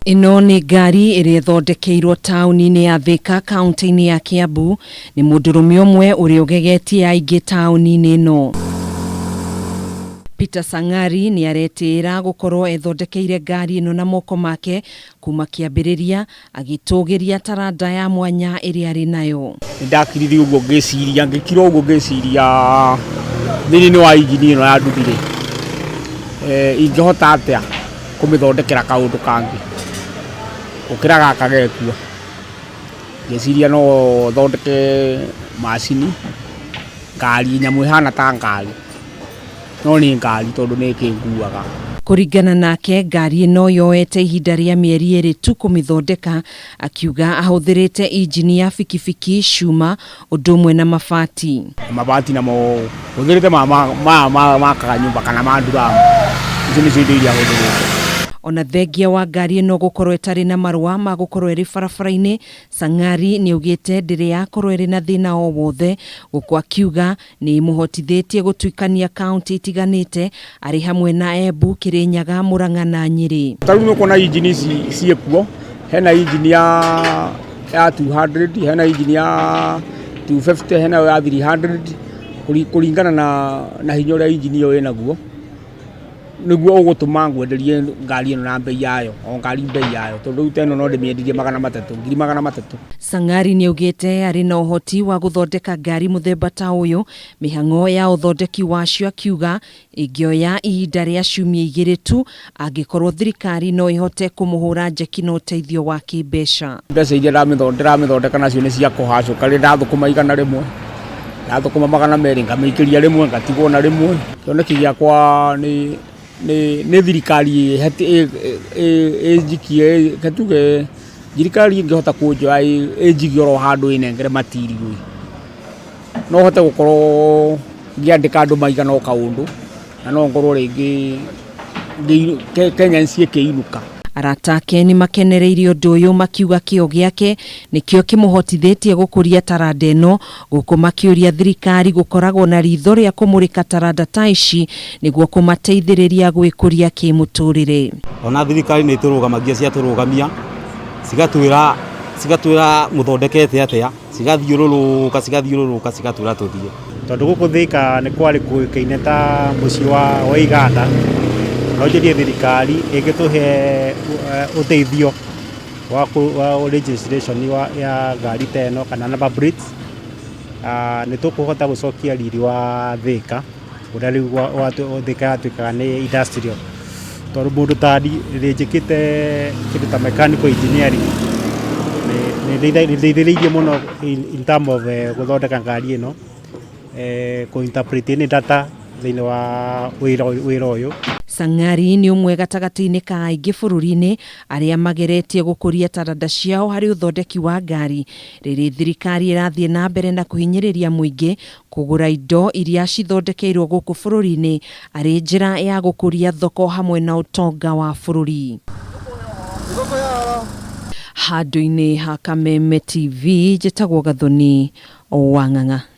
Ĩno nĩ ngari ĩrĩa ĩthondekeirwo taũni-inĩ ya Thĩka kaũntĩ-inĩ ya Kĩambu nĩ mũndũrũme ũmwe ũrĩa ũgegetie aingĩ taũni-inĩ ĩno. Peter Sang'ari nĩ aretĩĩra gũkorwo ethondekeire ngari ĩno na moko make kuma kĩambĩrĩria agĩtũgĩria taranda ya mwanya ĩrĩa arĩ nayo. Nĩ ndakirire ũguo ngĩciria, ngĩkira ũguo ngĩciria thĩinĩ wa injini ĩno ya nduthi rĩ, ingĩhota atĩa kũmĩthondekera kaũndũ kangĩ gũkĩra gaka gekuo. Ngĩciria no thondeke macini, ngari, nyamũ ĩhana ta ngari. No nĩ ngari tondũ nĩ ĩkĩnguaga. Kũringana nake, ngari ĩno yoete ihinda rĩa mĩeri ĩrĩ tu kũmĩthondeka, akiuga ahũthĩrĩte injini ya bikibiki, cuma, ũndũ ũmwe na mabati. Mabati namo hũthĩrĩte maya makaga nyũmba kana ma nduramu, icio nĩcio indo iria hũthĩrĩte. Ona thengia wa ngari ĩno gũkorwo ĩtarĩ na marũa ma gũkorwo ĩrĩ barabara-inĩ, Sang'ari nĩaugĩte ndĩrĩ yakorwo ĩrĩ na thĩna o wothe, gũkũ akiuga Nĩ ĩmũhotithĩtie gũtuĩkania kaũntĩ itiganĩte arĩ hamwe na Embu, Kĩrĩnyaga, Mũrang'a na Nyĩrĩ. Ta rĩu nĩ ũkuona injini ici ciĩkuo, hena injini ya ya 200, hena injini ya 250, hena ya 300, kũringana na hinya ũrĩa injini ĩyo ĩnaguo. Nĩguo ũgũtũma ngwenderie ngari ĩno na mbei yayo, o ngari mbei yayo, tondũ rĩu ta ĩno no ndĩmĩendirie 300, 300,000. Sang'ari nĩaugĩte arĩ na ũhoti wa gũthondeka ngari mũthemba ta ũyũ, mĩhang'o ya ũthondeki wacio akiuga ĩngĩoya ihinda rĩa ciumia igĩrĩ tu angĩkorwo thirikari no ĩhote kũmũhũra njeki na ũteithio wa kĩmbeca. Mbeca iria ndĩramĩthondeka nacio nĩ cia kũhacũka, rĩrĩa ndathũkũma 100, ndathũkũma 200 ngamĩikĩria rĩmwe ngatigwo na rĩmwe. Kĩoneki gĩakwa nĩ nĩ nĩ thirikari ĩnjikie, reke tuge thirikari ĩngĩhota kũnjoya ĩnjige oro handũ ĩnengere material ĩ, no hote gũkorwo ngĩandĩka andũ maigana o kaũndũ. Na no ngorwo rĩngĩ Kenyans ĩkĩinũka. Arata ake nĩ makenereire ũndũ ũyũ makiuga kĩo gĩake nĩkĩo kĩmũhotithĩtie gũkũria taranda ĩno, gũkũ makĩũria thirikari gũkoragwo na ritho rĩa kũmũrĩka taranda ta ici nĩguo kũmateithĩrĩria gwĩkũria kĩmũtũrĩre. Ona thirikari nĩ ĩtũrũgamagia ciatũrũgamia cigatwĩra cigatwĩra mũthondekete atĩa. Cigathiũrũrũka cigathiũrũrũka cigatwĩra tũthiĩ. Tondũ gũkũ Thika nĩ kwarĩ kũĩkaine ta mũciĩ wa iganda, no njũrie thirikari ĩngĩtũhe ũteithio wa registration ya ngari ta ĩno kana number plates, nĩ tũkũhota gũcokia riri wa Thika. Ũrĩa rĩu Thika yatuĩkaga nĩ industrial. Tondũ mũndũ ta niĩ nĩ njĩkĩte kĩndũ ta mechanical engineering, nĩ ndeithĩrĩirie mũno in term of gũthondeka ngari ĩno, kũ interpret any data thĩinĩ wa wĩra ũyũ. Sang'ari nĩ ũmwe gatagatĩ-inĩ ka aingĩ bũrũri-inĩ arĩa mageretie gũkũria taranda ciao harĩ ũthondeki wa ngari rĩrĩ thirikari ĩrathiĩ na mbere na kũhinyĩrĩria mũingĩ Kũgũra indo iria cithondekeirwo gũkũ bũrũri-inĩ arĩ njĩra ya gũkũria thoko hamwe na ũtonga wa bũrũri. Handũ-inĩ ha Kameme TV, njĩtagwo Gathoni Wang'ang'a.